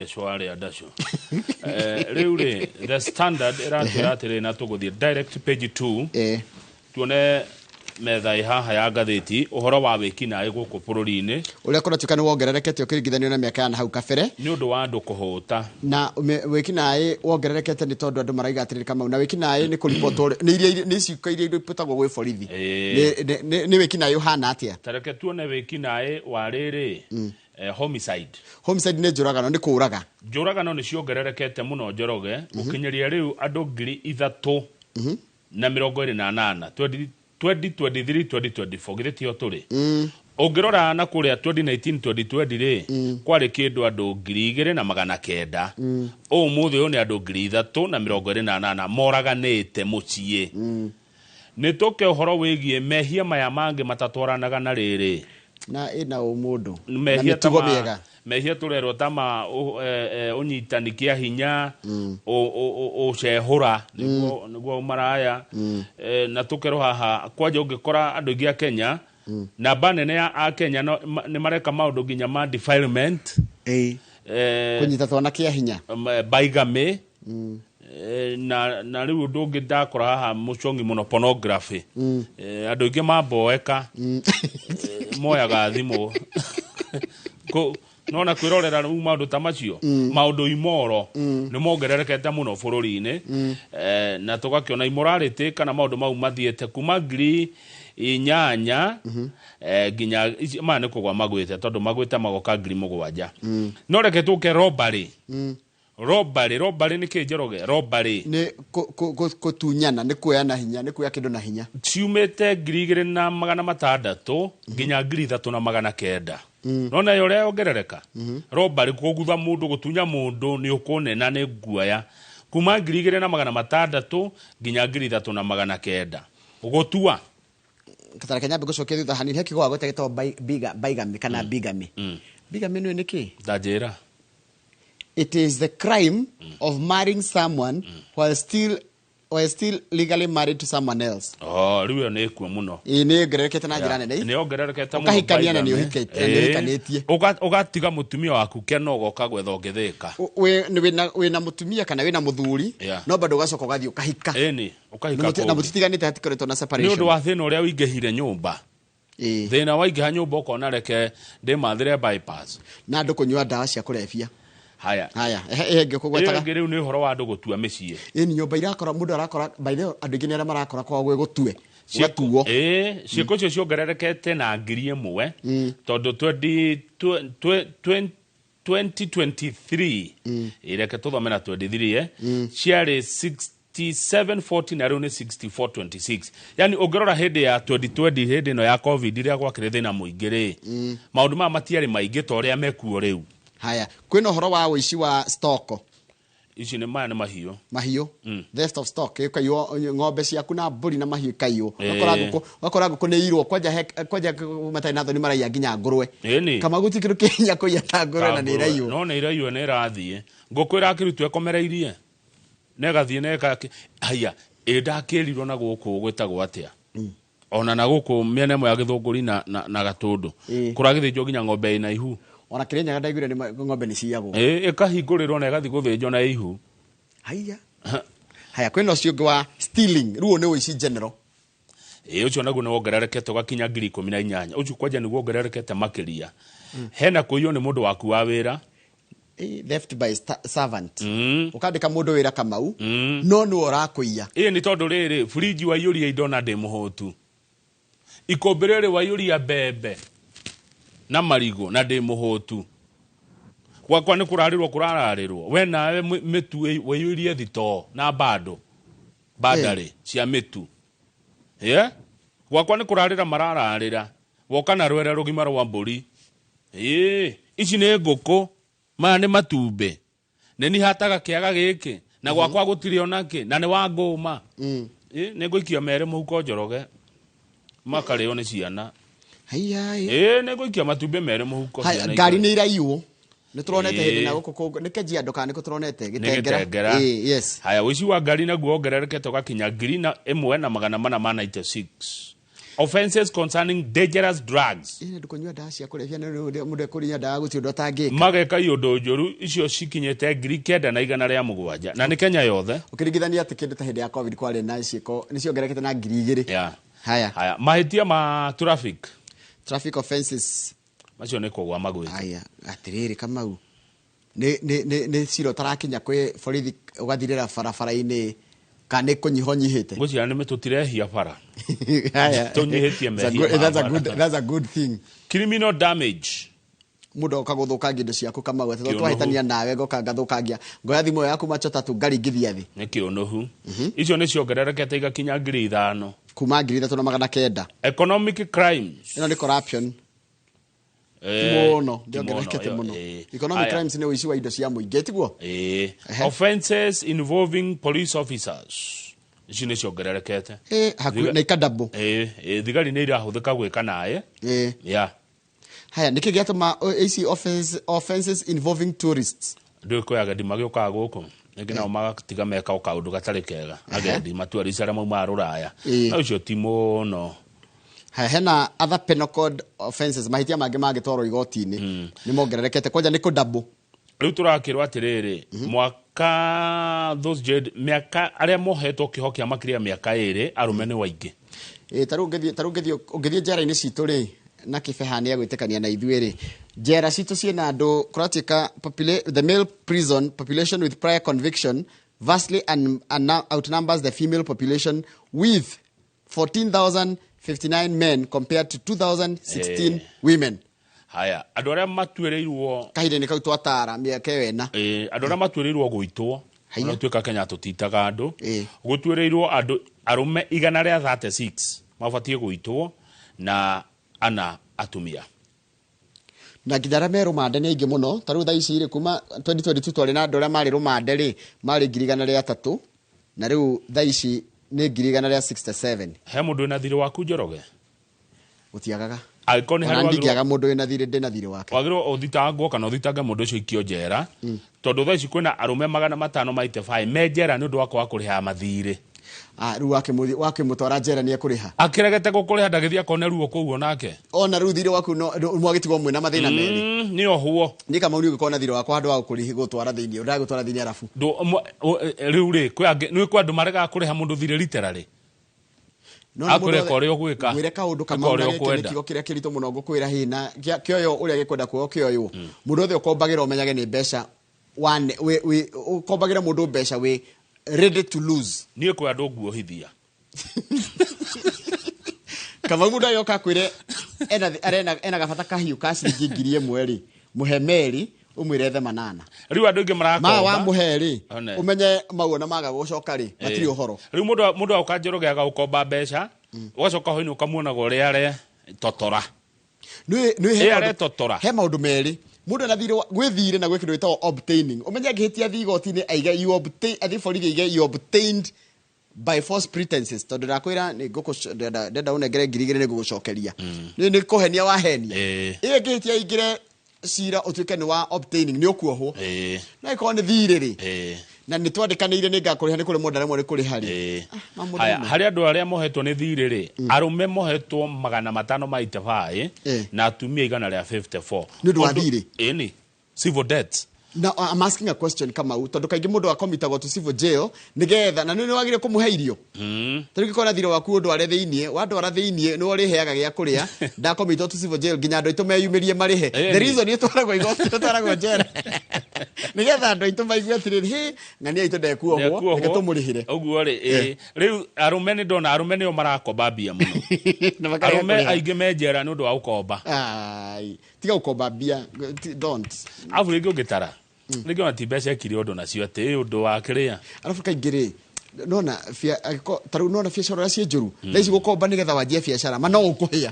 Ecwarĩa ndacio. Rĩu rĩ, The Standard ĩratwĩra atĩrĩ, na tũgũthiĩ direct page 2 tuone metha ĩ haha ya ngathĩti, ũhoro wa wĩkinaĩ gũkũ bũrũri-inĩ. Ũrĩa kũratuĩka nĩ wongererekete ũkĩringithanio na mĩaka ya na hau kabere. Nĩ ũndũ wa andũ kũhũta. Na wĩkinaĩ wongererekete nĩ tondũ andũ maraiga atĩrĩrĩ, Kamau, na wĩkinaĩ nĩ kũribotwo, nĩ iria nĩ ciĩko iria iribotagwo gwĩ borithi. Nĩ wĩkinaĩ ũhana atĩa? Ta reke tuone wĩkinaĩ wa rĩrĩ, homicide. Homicide nĩ njũragano, nĩ kũũraga. Njũragano nĩ ciongererekete mũno, Njoroge, gũkinyĩria rĩu andũ 3028, 2023 2024, githĩ tiho tũrĩ? Ũngĩrora na kũrĩa 2019 2020 rĩ, kwarĩ kĩndũ andũ 2900. Ũmũthĩ ũyũ nĩ andũ 3028 moraganĩte mũciĩ. Nĩ tũke ũhoro wĩgiĩ mehia maya mangĩ matatwaranaga na rĩrĩ. Na ĩna ũmũndũ na mehia ta mĩtugo ma mĩega. Mehia tũrerwo ta ma ũnyitani kĩa hinya, ũcehũra, nĩguo maraya. Na tũkerwo haha kwanja ũngĩkora andũ aingĩ a Kenya, namba nene ya a Kenya nĩ mareka maũndũ nginya ma defilement. Kũnyita twana kĩa hinya. Bigamy. Na rĩu ũndũ ũngĩ ndakora haha mũcongi mũno, pornography. Andũ aingĩ mamboeka, moyaga thimũ nona kwĩrorera rĩu maũndũ ta macio, maũndũ imoro nĩ mongererekete mũno bũrũri-inĩ. Na tũgakĩona immorality kana maũndũ mau mathiĩte kuma 8000 nginya maya nĩ kũgwa magwĩte, tondũ magwĩte magoka 7000. No reke tũke robbery. Robbery nĩ kĩ, Njoroge? Robbery. Nĩ kũtunyana, nĩ kuoya na hinya, nĩ kuoya kĩndũ na hinya. Ciumĩte 2600 nginya 3900. Nona ĩyo ũrĩa yongerereka, robbery, kũgutha mũndũ, gũtunya mũndũ nĩ ũkũnena nĩ nguoya, kuma 2600 nginya 3900. Gũtua. Katareke nyambe gũcokia thutha hanini, he kiugo wagweta gĩtagwo bigamy kana bigamy. Bigamy nĩ kĩ? Ndanjĩra. It is the crime of marrying someone while still legally married to someone else. Oh, rĩu ĩyo nĩ ĩkuo mũno. Ĩĩ, nĩ yongererekete na njĩra nene. Nĩ yongererekete mũno. Ũkahikania na nĩ bigamy. na nĩ ũhikanĩtie. Ũgatiga mũtumia waku kena, ũgoka gwetha ũngĩthĩka. Wĩna mũtumia kana wĩna mũthuri, no bado ũgacoka ũgathiĩ ũkahika. Ĩni, ũkahika Na kũngĩ. mũtitiganĩte, hatikoretwo na Nĩ separation. ũndũ wa thĩna ũrĩa ũingĩhire nyũmba. Thĩna waingĩha nyũmba, ũkona reke ndĩmathĩre bypass. Na andũ kũnyua ndawa cia kũrebia. Haya. Haya, ehe, ĩngĩ Ĩyo ũkũgwetaga. ĩngĩ rĩu nĩ ũhoro wa andũ gũtua mĩciĩ. Ĩni, nyũmba irakora, mũndũ arakora, by the way, andũ aingĩ nĩ arĩa marakora kwao gwĩ gũtue, gũgatuo. Ĩĩ, ciĩko icio ciongererekete na 1000, tondũ 2023, reke tũthome na 23, ciarĩ 6740 na rĩu nĩ 6426. Yani ũngĩrora hĩndĩ ya 2020, hĩndĩ ĩno ya COVID, rĩrĩa gwakĩrĩ thĩna mũingĩ rĩ, maũndũ maya matiarĩ maingĩ ta ũrĩa mekuo rĩu. Haya, kwĩna ũhoro wa ũici wa stock. Ici nĩ maya nĩ mahiũ. Mahiũ, theft of stock, ĩkaiywo ng'ombe ciaku na mbũri na mahiũ ikaiywo. Ũgakora ngũkũ nĩ irwo kwanja, kwanja matarĩ na thoni maraiya nginya ngũrwe. Ĩni. Kama guti kĩndũ kĩhinya kũiya ta ngũrwe na nĩ iraiywo. No nĩ iraiywo, nĩ ĩrathiĩ ngũkũ ĩrakĩrutwo ĩkomereirie na ĩgathiĩ na ĩka haya. Ĩ ndakĩrirwo na gũkũ gwĩtagwo atĩa, ona na gũkũ mĩena ĩmwe ya Gĩthũngũri na Gatũndũ, kũragĩthĩnjwo nginya ng'ombe ĩna ihu. Ona Kĩrĩnyaga ndaiguire nĩ ng'ombe nĩ ciyagwo. Ĩ, ĩkahingũrĩrwo na ĩgathiĩ gũthĩnjwo na ihu. Haya, haya, kwĩna ũcio ũngĩ wa stealing, rĩu ũyũ nĩ ũici general. Ĩ, ũcio naguo nĩ wongererekete ũgakinya 18,000. Ũcio kwanja nĩguo wongererekete makĩria. Hena kũiywo nĩ mũndũ waku wa wĩra. Theft by servant. Ũkandĩka mũndũ wĩra, Kamau, no nĩwe ũrakũiya. Ĩ, nĩ tondũ rĩrĩ, burinji waiyũria indo na ndĩ mũhũtu, ikũmbĩ rĩrĩ waiyũria mbembe na marigũ na ndĩ mũhũtu, gwakwa nĩ kũrarĩrwo kũrararĩrwo, we nawe mĩtu waiyũirie thitoo na bando bandarĩ cia mĩtu, yeah? Gwakwa nĩ kũrarĩra marararĩra, woka na rwere rũgima rwa mbũri. Ĩĩ, ici nĩ ngũkũ, maya nĩ matumbĩ, nĩ ni hataga kĩaga gĩkĩ na gwakwa gũtirĩ onakĩ na nĩ wa ngũma. Ĩ, nĩ ngũikia merĩ mũhuko, Njoroge, makarĩo nĩ ciana. Haya. Ĩ, nĩ ngũikia matumbĩ merĩ mũhuko. Haya, ciana ngari ikarĩa. Nĩ iraiywo, nĩ tũronete hĩndĩ na gũkũ kũngĩ nĩ Kajiado kana nĩkũ tũronete? Nĩ Gĩtengera. Gĩtengera. Ĩĩ, yes. Haya, ũici wa ngari naguo wongererekete ũgakinya 1496. Offenses concerning dangerous drugs. Ĩ, andũ kũnyua ndawa cia kũrebia, nĩ mũndũ ekũrinya ndawa gũtirĩ ũndũ atangĩka. Mageka iũndũ njũru icio cikinyĩte 9,107, na nĩ Kenya yothe. Ũkĩringithania atĩ kĩndũ ta hĩndĩ ya COVID kwarĩ na ciĩko nĩ ciongererekete na 2,000. Haya. Haya, mahĩtia ma traffic. Traffic offenses. Macio nĩ kũgwa magwĩte. Aya, atĩrĩrĩ Kamau, nĩ cira ũtarakinya kwĩ borithi ũgathirĩra barabara-inĩ, kana nĩ kũnyiha ũnyihĩte? Ngwĩciria nĩ tũtirehia bara. Haya. Tũnyihĩtie That's a mehia good- ma that's a bara. That's a good thing. Criminal damage. Mũndũ oka gũthũkangia indo ciaku Kamau, atĩ Kĩũnũhu. twahĩtania nawe ngoka ngathũkangia, ngoya thimũ ĩyo yaku macho tatu ngaringithia thĩ. Nĩ kĩũnũhu. Icio nĩ ciongererekete igakinya 5,000. Kuma 3,900. Economic crimes. Ĩno nĩ corruption. Mũno Ti mũno, ndĩongererekete ĩyo, mũno. Economic Aya. crimes nĩ ũici wa indo cia mũingĩ, tiguo? Ĩĩ. Ehe. Offenses involving police officers, ici nĩ ciongererekete. Hakuhĩ na ikadouble. Ĩĩ, thigari nĩ irahũthĩka gwĩka naĩ. Haya, nĩkĩ gĩatũma ici offenses involving tourists? Ndũĩ kwĩ agendi magĩũkaga gũkũ rĩngĩ nao magatiga meka o kaũndũ gatarĩ kega, agendi matuarist arĩa maumaga rũraya. Na ũcio ti mũno. Haya, hena other penal code offenses, mahĩtia mangĩ mangĩtwarwo igoti-inĩ nĩ mongererekete kwanja nĩ kũdouble. Rĩu tũrakĩrwo atĩrĩrĩ, mwaka those jailed, mĩaka arĩa mohetwo kĩho kĩa makĩria ya mĩaka 2, arũme nĩ waingĩ. Ĩ, ta rĩu ũngĩthiĩ njera-inĩ citũ rĩ, na kĩbeha nĩ egwĩtĩkania na ithuĩ rĩ, njera citũ ciĩna andũ kũratuĩka the male prison population with prior conviction vastly outnumbers the female population with 14,059 men compared to 2,016 women. Haya, andũ arĩa matuĩrĩirwo Kahinda-inĩ kau twatara mĩaka ĩyo ĩna. Andũ arĩa matuĩrĩirwo gũitwo. Haya. Ona tuĩka Kenya tũtitaga andũ. Gũtuĩrĩirwo andũ arũme 136 mabatiĩ gũitwo na ana atumia. Na nginya arĩa me rũmande nĩ aingĩ mũno. Ta rĩu thaa ici rĩ, kuma 2022 twarĩ na andũ arĩa marĩ rũmande rĩ, marĩ 103,000, na rĩu thaa ici nĩ 167,000. He mũndũ wĩna thirĩ waku, Njoroge? Gũtiagaga. Angĩkorwo nĩ Ona harĩ wagĩrĩirwo ndingĩaga mũndũ wĩna thirĩ, ndĩ na thirĩ wake. Wagĩrĩirwo ũthitangwo kana ũthitange mũndũ ũcio ikio njera, tondũ thaa ici kwĩna arũme 585 me njera nĩ ũndũ wa kwaga kũrĩha mathirĩ. Ah, rĩu wakĩmũtwara njera nĩ ekũrĩha. Akĩregete gũkũrĩha, ndagĩthiĩ akone ruo kũu onake. Ona rĩu thirĩ waku no mwagĩtigwo mwĩna mathĩna merĩ. Nĩ ohwo. Niĩ Kamau nĩ ũngĩkorwo na thirĩ wakwa, handũ wa gũkũrĩhi gũtwara thĩinĩ, ũndagũtwara thĩinĩ arabu. Rĩu rĩ, kwĩ angĩ nĩ kwĩ andũ maregaga kũrĩha mũndũ thirĩ literally. No na Akwĩre mũndũ ka ũrĩa ũgwĩka. Ngwĩre kaũndũ Ĩka Kamau, ũrĩa na gĩkĩ nĩ ũkwenda. kiugo kĩrĩa kĩritũ mũno ngũkwĩra hina kĩoyo ũrĩa gĩkwenda kuoywo kĩoywo. Mũndũ wothe ũkombagĩra ũmenyage nĩ mbeca wane wĩ ũkombagĩra mũndũ mbeca wĩ ready to lose. Niĩ kwĩ andũ nguohithia. Kamau, mũndũ agĩoka akwĩre ena gabata kahiũ ka ciringi 1,000 rĩ, mũhe meri ũmwĩre ethe 8. Rĩu andũ aingĩ Ma marakomba. wamũhe rĩ, One. ũmenye mau ona maga gũcoka rĩ, matirĩ ũhoro. Rĩu mũndũ aũka Njoroge agagũkomba mbeca, ũgacoka hwainĩ ũkamuonaga ũrĩa are totora. Nĩ he Ĩ, maũndũ- aretotora. He maũndũ merĩ mũndũ ena thirĩ gwĩ thirĩ na gwĩ kĩndũ gĩtagwo obtaining. Ũmenye angĩhĩtia thiĩ igoti-inĩ aige you obtain, athiĩ borithi aige you obtained by false pretenses, tondũ ndakwĩra nĩ ndenda ũnengere 2,000 nĩ ngũgũcokeria, nĩ kũhenia wahenia. Ĩyo ĩngĩhĩtia aingĩre cira ũtuĩke nĩ wa obtaining, nĩ ũkuohwo. No ĩkorwo nĩ thirĩ rĩ, na nĩ twandĩkanĩire nĩ ngakũrĩha, nĩ kũrĩ mũndũ aremwo nĩ kũrĩha rĩ. Ah, mamũndũ Haya, mũno. harĩ andũ arĩa mohetwo nĩ thirĩ rĩ, arũme mohetwo 585 na atumia 154. Nĩ ũndũ wa thirĩ? Ĩni civil debt. Now, I'm asking a question, Kamau, tondũ kaingĩ mũndũ akomitagwo to civil jail nĩgetha na nĩ wagĩrĩire kũmũhe irio. Ta rĩu ũngĩkorwo na thirĩ waku ũndware thĩiniĩ, wandwara thĩiniĩ nĩ ũrĩheaga gĩa kũrĩa, ndakomitwo to civil jail nginya andũ aitũ meyumĩrie marĩhe. The reason ĩtwaragwo igoti, ĩtwaragwo njera nĩgetha andũ aitũ maigue atĩrĩrĩ, hĩ, ng'ania aitũ ndekuohwo, Ndekuohwo. reke tũmũrĩhĩre. Ũguo rĩ, ĩ, rĩu arũme nĩ ndona arũme nĩo marakomba mbia mũno. Na makarega Arũme kũrĩha. aingĩ me njera nĩ ũndũ wa gũkomba. Ai, tiga gũkomba mbia, don't. Arabu rĩngĩ ũngĩtara rĩngĩ ona ti mbeca ekire ũndũ nacio atĩ ũndũ wa kĩrĩa. Arabu kaingĩ rĩ, nona ta rĩu nona biacara ũrĩa ciĩ njũru thaa ici, gũkomba nĩgetha wanjie biacara ma no ũkũhĩa.